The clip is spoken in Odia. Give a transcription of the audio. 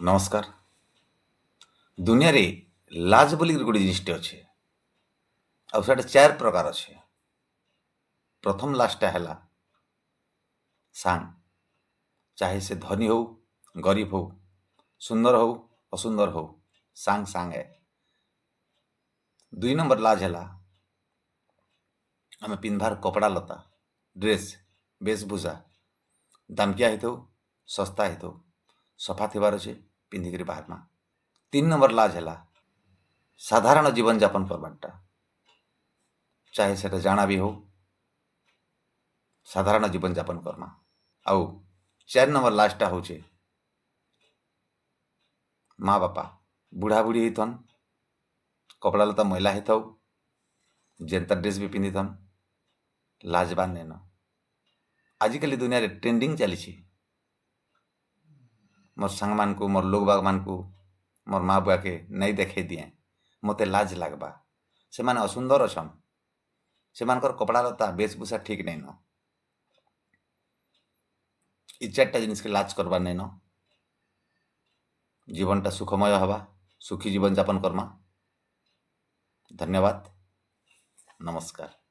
ନମସ୍କାର। ଦୁନିଆରେ ଲାଜ ବୋଲିକିରି ଗୋଟେ ଜିନିଷଟେ ଅଛେ, ଆଉ ସେଟା ଚାରି ପ୍ରକାର ଅଛେ। ପ୍ରଥମ ଲାଜଟା ହେଲା ସାଙ୍ଗ, ଚାହେ ସେ ଧନୀ ହଉ, ଗରିବ ହଉ, ସୁନ୍ଦର ହଉ, ଅସୁନ୍ଦର ହଉ, ସାଙ୍ଗ ସାଙ୍ଗ ଏ। ଦୁଇ ନମ୍ବର ଲାଜ ହେଲା ଆମେ ପିନ୍ଧବାର କପଡ଼ା ଲତା, ଡ୍ରେସ୍, ବେଶଭୂଷା, ଦାମକିଆ ହେଇଥାଉ, ଶସ୍ତା ହେଇଥାଉ, ସଫା ଥିବାର ଅଛେ, ପିନ୍ଧିକିରି ବାହାରମା। ତିନି ନମ୍ବର ଲାଜ ହେଲା ସାଧାରଣ ଜୀବନଯାପନ କରବାରଟା, ଚାହେ ସେଟା ଜାଣା ବି ହଉ, ସାଧାରଣ ଜୀବନଯାପନ କର୍ମା। ଆଉ ଚାରି ନମ୍ବର ଲାଜଟା ହଉଛେ ମା ବାପା ବୁଢ଼ା ବୁଢ଼ୀ ହେଇଥନ୍, କପଡ଼ା ଲତା ମଇଲା ହେଇଥାଉ, ଯେନ୍ତା ଡ୍ରେସ୍ ବି ପିନ୍ଧିଥନ୍, ଲାଜବାର୍ ନାଇଁନ। ଆଜିକାଲି ଦୁନିଆରେ ଟ୍ରେଣ୍ଡିଂ ଚାଲିଛି। ମୋର୍ ସାଙ୍ଗମାନଙ୍କୁ, ମୋର୍ ଲୋକବାଗମାନଙ୍କୁ, ମୋର୍ ମା ବୁଆକେ ନାଇଁ ଦେଖେଇ ଦିଏଁ, ମୋତେ ଲାଜ ଲାଗ୍ବା। ସେମାନେ ଅସୁନ୍ଦର ଅଛନ୍, ସେମାନଙ୍କର କପଡ଼ା ଲତା ବେଶଭୂଷା ଠିକ୍ ନାଇଁନ। ଇ ଚାରିଟା ଜିନିଷକେ ଲାଜ କରବାର୍ ନାଇଁନ। ଜୀବନଟା ସୁଖମୟ ହେବା, ସୁଖୀ ଜୀବନଯାପନ କର୍ମା। ଧନ୍ୟବାଦ, ନମସ୍କାର।